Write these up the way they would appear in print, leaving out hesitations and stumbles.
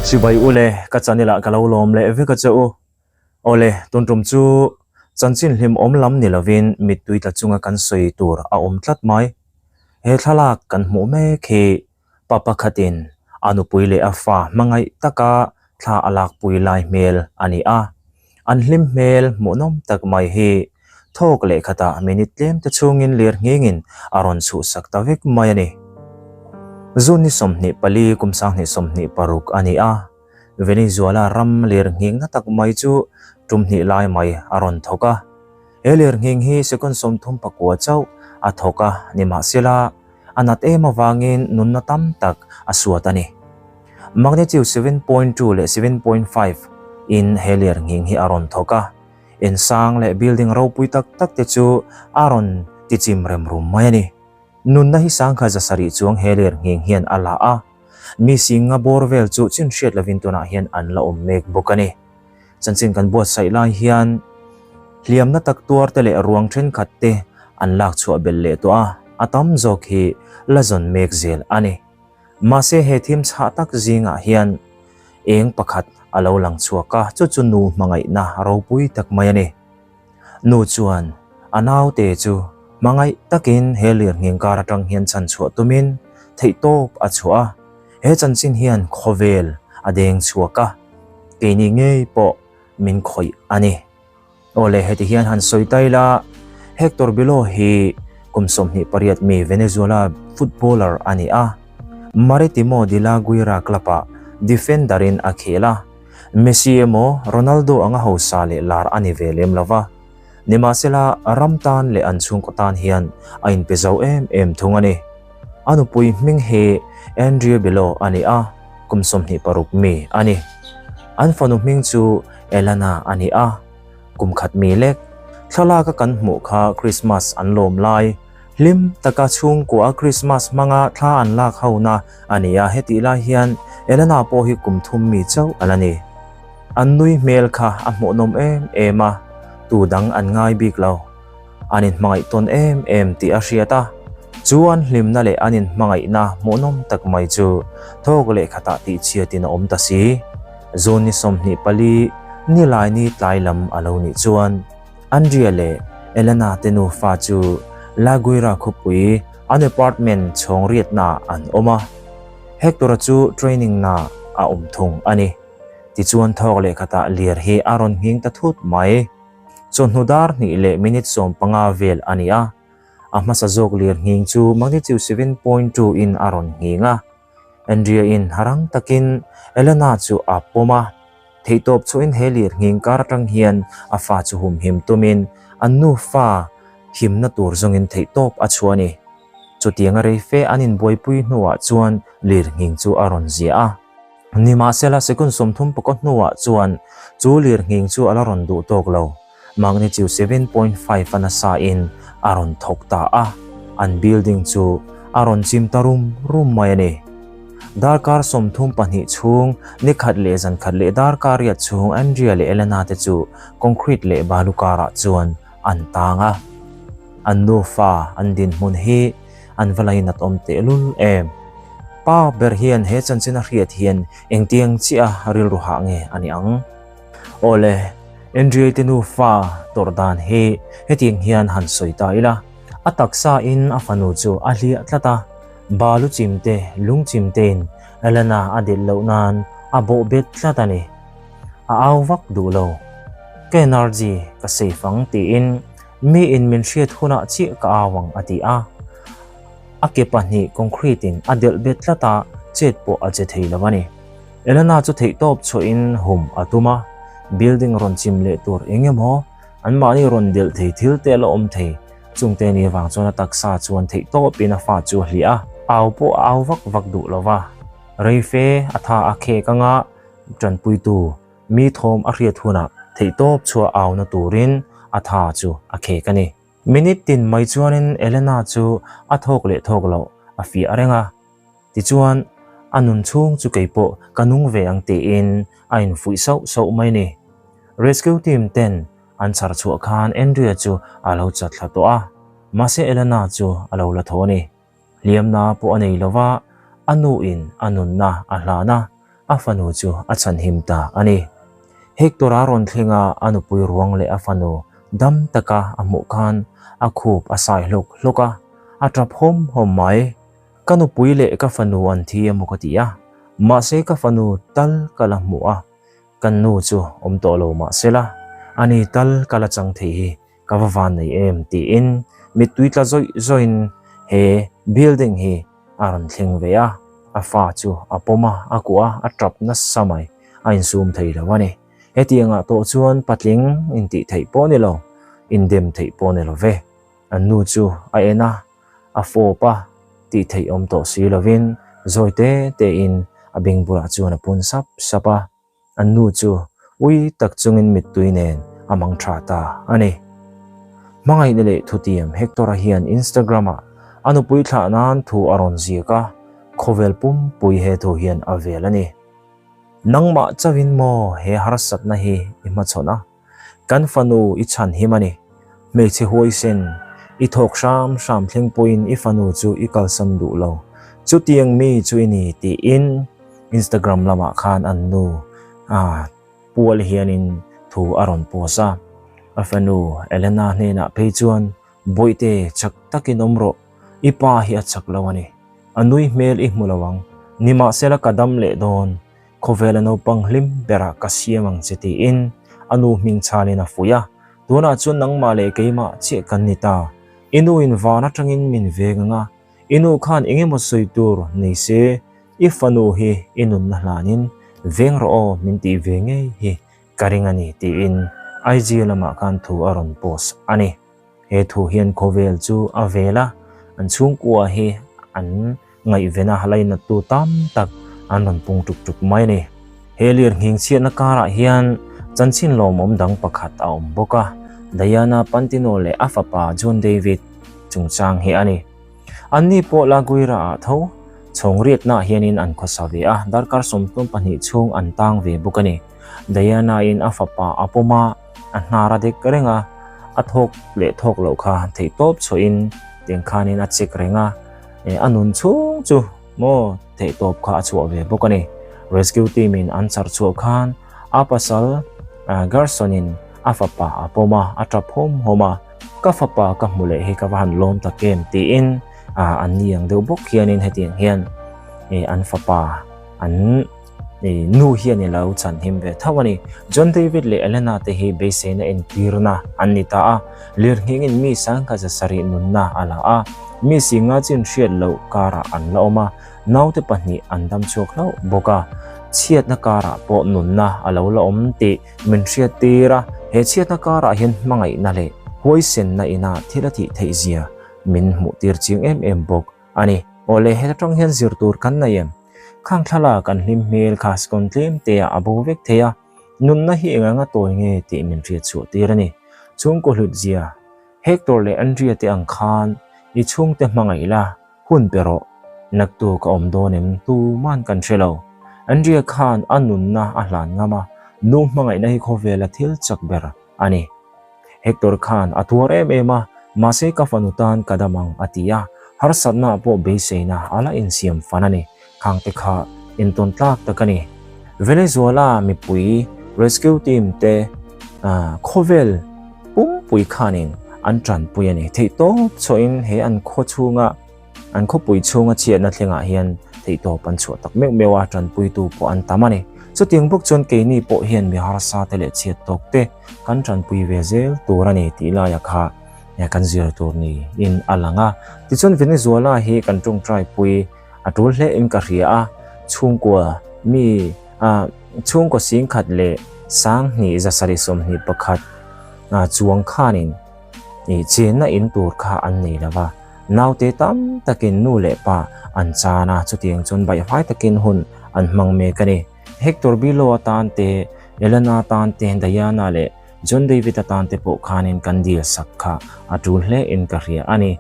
Chibai ule, ka channel ah ka lo lawm leh vek a che u. Awle, tun tum chu chanchin hlim awm lam ni lovin mittui tla chunga kan sawi tur a awm tlat mai. He thlalak kan hmuh mek hi Pa pakhatin a nupui leh a fa hmangaih taka thla a lakpui lai hmel a ni a, an hlim hmel hmuhnawm tak mai hi thawk leh khatah minute tlem te chhungin lir nghingin a rawn chhuhsak ta vek mai a ni. June ni 24 kum 2026 a ni a, Venezuela ram lir nghing na tak mai chu tum hnih lai mai a rawn thawk a. He lir nghing hi second 39 chauh a thawk a, nimahsela, A nat em avangin nunna tam tak a suat a ni. Magnitude 7.2 leh 7.5 in he lirnghing hi a rawn thawk a, in sang leh building ropui tak tak te chu a rawn tichim rem rum mai a ni. Nunna hi sangkhat zasarih chuang he lirnghing hian a la a, mi singa bawr vel chu chin hriat lovin tunah hian an la awm mek bawk a ni. Chanchin kan buatsaih lai hian hliamna tak tuar te leh ruang thenkhat te an lak chhuah belh leh tawh a, a tam zawk hi la zawn mek zel a ni. Mahse he thim chhah tak zingah hian eng pakhat a lo lang chhuak a, chu chu nu hmangaihna ropui tak mai a ni. Nu chuan a naute chu hmangaih takin he lirnghing kar atang hian chhan chhuah tumin theihtawp a chhuah a, he chanchin hian khawvel a deng chhuak a, keini ngei pawh min khawih a ni. Aw le, heti hian han sawi ta ila, Hector Bello hi kum 28 mi Venezuela footballer a ni a, Maritimo de la Guaira club-ah defender-in a khel a, Messi emaw Ronaldo anga hausa leh lar a ni ve lem lo va, nimahsela ram tan leh an chhungkaw tan hian a inpe zo em em thung a ni. A nupui hming hi Andrea Bello a ni a, kum 26 mi a ni. An fanu hming chu Elana a ni a, kum khat mi lek. Thlalaka kan hmuh kha Christmas an lawm lai, Hlim taka chhungkua Krismas hmanga thla an lak hona a ni a, hetih lai hian Elena pawh hi kum thum mi chauh a la ni. An nui hmel kha a hmuhnawm em em a, tu dang an ngai bik lo. An inhmangaih tawn em em tih a hriat a, chu an hlimna leh an inhmangaihna hmuhnawm tak mai chu thawk leh khatah tihchhiatin a awm ta si. June ni 24, Nilaini tlai lam a lo nih chuan, Andrea leh Elena te nufa chu La Guaira khawpui an apartment chhawng riatnaah an awm a, Hector-a chu training naah a awm thung a ni. Tichuan thawk leh khatah lir hi a rawn nghing ta thut mai. Chawhnu dar hnih leh minute 15 vel a ni a, a hmasa zawk lir nghing chu magnitude 7.2 in a rawn nghing a. Andrea-in harang takin Elena chu a pawm a, theihtawp chhuahin he lirnghing kar atang hian a fa chu humhim tumin an nufa himna tur zawngin theihtawp a chhuah a ni. Chutianga rei fe an inbuaipui hnuah chuan lirnghing chu a rawn ziah a. Nimahsela second 34 hnuah chuan chu lirnghing chu a la rawn duh tawk lo. Magnitude 7.5 a nasa in a rawn thawk ta a, an building chu a rawn chim ta rum rum mai a ni. Darkar 32 chhung, ni khat leh zan khat leh darkar riat chhung Andrea leh Elena te chu concrete leh balu karah chuan an tang a. An nufa an dinhmun hi an va lainat awm tehlul em. Pa ber hian he chanchin a hriat hian engtiang chiah a rilru hah nge a ni ang? Awle, Andrea te nufa tawrh dan hi hetiang hian han sawi ta ila, a taksa in a fanu chu a hliah tlat a, balu chim te, lung chim tein Elena a delh loh nan a bawh bet tlat a ni. A au vak duh lo. Ka energy ka save ang tiin mi in min hriat hunah chiah ka au ang a ti a. A ke pahnih concrete in a delh bet tlat a, chet pawh a che thei lo a ni. Elena chu theihtawp chhuahin hum a tum a, building rawn chim leh tur eng emaw anmahni rawn delh thei thil te a la awm thei, chungte ni avang chuan a taksa chuan theihtawpin a fa chu a hliah a, au pawh a au vak vak duh lo va, rei fe a tha a khek anga tanpuitu mi thawm a hriat hunah theihtawp chhuah auna turin a tha chu a khek a ni. Minute tin mai chuanin Elena chu a thawk leh thawk loh a fiah reng a. Tichuan, a nun chhung chu kei pawh ka nung ve ang tiin a infuih sauh sauh mai ni. Rescue team ten an chhar chhuah khan Andrea chu a lo chat thla tawh a, mahse Elena chu a lo la tho a ni. Hliamna pawh a nei lo va, a nu in a nunna a hlan a. a fanu chu a chhanhim ta a ni. Hector-a rawn thleng a, a nupui ruang leh a fanu dam taka a hmuh khan a khup a sai hlawk hlawk a, a tap hawm hawm mai. Ka nupui leh ka fanu an thi emaw ka ti a, mahse ka fanu tal ka la hmuh a, kan nu chu awm tawh lo mahsela ani tal ka la chang thei hi ka va van nei em tiin mittui tla zawih zawihin he building hi a rawn thleng ve a, a fa chu a pawm a, a kuah a, a tap nasa mai, a insum thei lo a ni. Hetiangah tawh chuan patling intih theih pawh ni lo, indem theih pawh ni lo ve. An nu chu a en a, a fawp a, tih theih awm tawh si lovin zawi te tein a beng bulah chuan a pun sap sap a. An nu chu ui tak chungin mittui nen a mang tha ta a ni. Hmangaihna leh thutiam Hector-a hian Instagram-ah a nupui thlah nan thu a rawn ziak a, khawvel pumpui he thu hian a vel a ni. Nangmah chauhin maw he harsatna hi i hmachhawn a? Kan fanu i chhan him a ni. Hmeichhe huaisen, i thawk hram hram thleng pawhin i fanu chu i kalsan duh lo. Chutiang mi chu i ni tiin Instagram lamah khan an nu a pual hianin thu a rawn post a. A fanu Elena hnenah phei chuan, Bawihte, chak takin awm rawh. I pa hi a chak lo a ni. A nui hmel i hmu lo ang. Nimahsela ka dam leh dawn. Khawvela naupang hlim berah ka siam ang che tiin a nu hming chhalin a fuih a, tunah chuan nangmah leh keimah chiah kan ni ta. I nu in van atangin min veng ang a, i nu khan eng emaw sawi tur nei se, i fanu hi i nunna hlanin veng rawh aw min tih ve ngei hi ka ring a ni tiin IG lamah khan thu a rawn post a ni. He thu hian khawvel chu a vel a, an chhungkua hi an ngaihvena lainattu tam tak an rawn pung tuk tuk mai a ni. He lirnghing chhiatna karah hian chanchin lawmawm dang pakhat a awm bawk a, Diana Pantino leh a fapa John David chungchang hi a ni. Anni pawh La Guaira-ah tho chhawng riatnaah hianin an khawsa ve a, darkar 12 chhung an tang ve bawk a ni. Diana-in a fapa a pawm a, a hnar a dek reng a, a thawk leh thawk loh kha theihtawp chhuahin tiang khanin a check reng a, a nun chhung chu maw theihtawp kha a chhuah ve bawk a ni. Rescue team in an char chhuah khan a pasal Garson in a fapa a pawm a, a tap hawm hawm a, ka fapa ka hmu leh hi ka va han lawm tak em tiin an ni ang deuh bawk hianin hetiang hian an fapa an Nu hian i lo chhanhim ve tho a ni. John David leh Elena te hi beiseina entirna an ni ta a, lirnghingin mi sangkhat zasarih nunna a la a, mi singa chin hriat loh karah an la awm a, naute pahnih an dam chhuak hlauh bawk a, chhiatna karah pawh nunna a lo la awm tih min hriattir a, he chhiatna karah hian hmangaihna leh huaisenna ina thil a tih theih zia min hmuhtir chiang em em bawk a ni. Awle, heta tang hian zir tur kan nei em? Khang thlalak an hlim hmel kha sikawn tlem te ah a bo vek thei a, nunna hi eng anga tawi nge tih min hriat chhuah tir a ni. Chhungkaw hlut zia, Hector leh Andrea te ang khan i chhungte hmangaih la, hun pe rawh. Naktuk a awm dawn em tuman kan hre lo. Andrea khan a nunna a hlan ngam a, nu hmangaihna hi khawvela thil chak ber a ni. Hector khan a tuar em em a, mahse ka fanu tan ka dam ang a ti a, harsatna pawh beiseina a la insiam fan a ni, khangte kha intawn tlak tak a ni. Venezuela mipui rescue team te khawvel pumpui khanin an tanpui a ni. Theihtawp chhuahin he an khaw chhunga An khawpui chhunga chhiatna thlengah hian theihtawp an chhuah tak meuh meuh a, tanpuitu pawh an tam a ni. Chutiang bawk chuan keini pawh hian mi harsa te leh chhiat tawk te kan tanpui ve zel tur a ni tih laia kha kan zir tur niin a lang a. Tichuan Venezuela hi kan tawngtai pui a tul hle in ka hria a, chhungkua mi chhungkaw singkhat leh 20 721 chuang khanin chenna in tur kha an nei lo va. Naute tam takin nu leh pa an chan a, chutiang chuan baihvai takin hun an hmang mek a ni. Hector Bilo atan te, Elena atan te, Diana leh John David atan te pawh khanin kan dil sak kha a tul hle in ka hria a ni.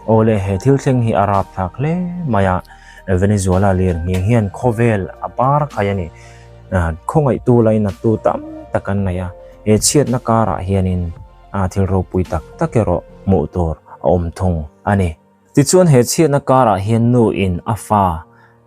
Awle, he thil thleng hi a rapthlak hle mai a, Venezuela lir nghing hian khawvel a bar khai a ni. Khawngaihtu lainattu tam tak an nei a, he chhiatna karah hianin a thil ropui tak tak erawh hmuh tur a awm thung a ni. Tichuan he chhiatna karah hian nu in a fa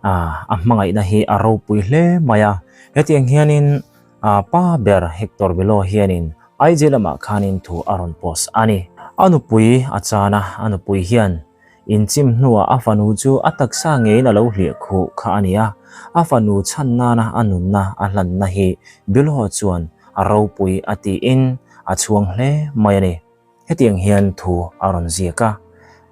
A hmangaihna hi a ropui hle mai a. Hetiang hianin pa ber Hector Bello hianin IG lamah khanin thu a rawn post a ni. A nupui a chan a, a nupui hian inchim hnuah a fanu chu a taksa ngeiin a lo hliah khuh kha a ni a. A fanu chhan nana a nunna a hlanna hi Bello chuan a ropui a tiin a chhuang hle mai a ni. Hetiang hian thu a rawn ziak a,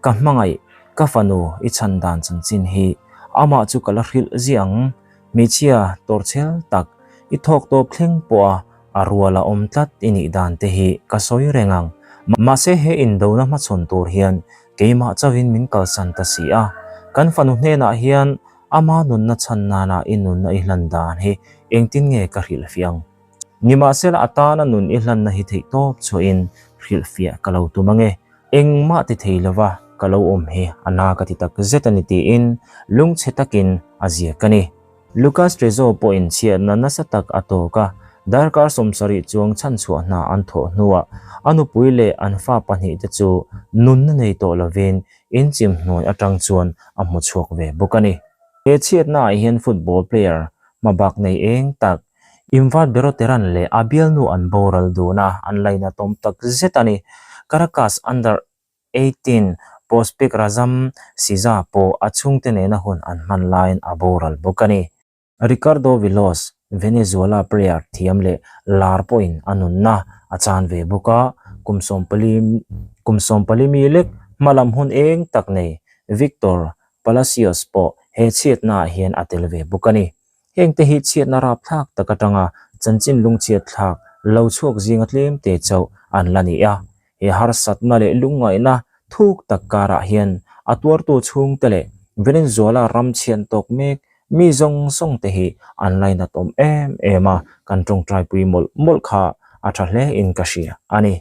Ka hmangaih, ka fanu i chhan dan chanchin hi amah chu ka la hrilh ziah ang, hmeichhia tawrchhel tak, i thawk tawp thleng pawha a ruala awm tlat i nih dan te hi ka sawi reng ang. Mahse he indona hmachhawn tur hian keimah chauhin min kalsan ta si a, kan fanu hnenah hian ama nunna chhan nana i nunna i hlan dan hi engtin nge ka hrilhfiah ang? Nimahsela a tana nun i hlanna hi theih tawp chhuahin hrilhfiah ka lo tum ange. Engmah ti thei lova ka lo awm hi a na ka ti tak zet a ni tiin lungchhe takin a ziak a ni. Lucas Trezo pawhin chhiatna nasa tak a tawk a, darkar 70 chuang chhanchhuah hna an thawh hnuah a nupui leh an fa pahnihte chu nunna nei tawh lovin inchim hnuai atang chuan a hmu chhuak ve bawk a ni. He chhiatna ah hian football player hmabak nei eng tak Invat Beroteran leh a bialnu an boral dun a, an lainatawm tak zet a ni. Caracas Under 18 prospect Razam Siza pawh a chhungte nena hun an hman laiin a boral bawk a ni. Ricardo Vilos, Venezuela player thiam leh lar pawhin a nunna a chan ve bawk a, kum 14 kum 14 mi lek hmalam hun eng tak nei Victor Palacios pawh he chhiatnaah hian a tel ve bawk a ni. Hengte hi chhiatna rapthlak tak atanga chanchin lungchhiat thlak lo chhuak zinga tlemte chauh an la ni a. He harsatna leh lungngaihna thuk tak karah hian a tuartu chhungte leh Venezuela ram chhian tawk mek mi zawng zawng te hi an lainat awm em em a, kan tawngtaipui mawlh mawlh kha a tha hle in ka hria a ni.